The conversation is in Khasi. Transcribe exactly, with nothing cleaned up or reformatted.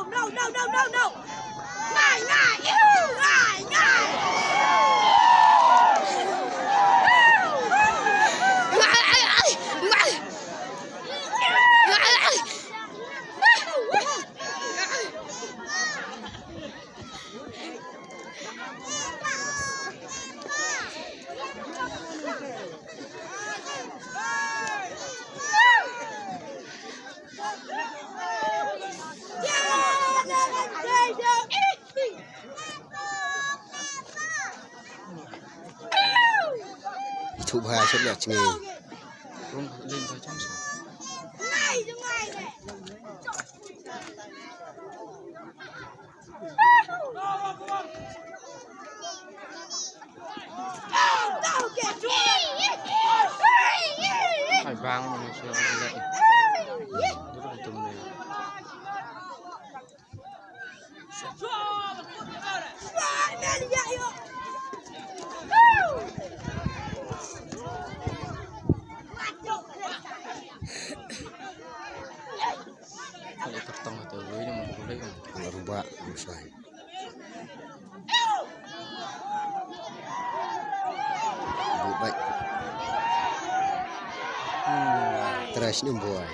No, no, no, no, no. Ngai, ngai, ew, ngai, ngai. Ngai, ai, ai, ngai. Ngai, ai. Itu bahaya sudah cengeng. Hai bang, manusia lelek. Dulu tum ni. Kali ka tong tu, wei ni mau boleh kan? Rubak, rubak. Rubak. Hmm, terus ni boy.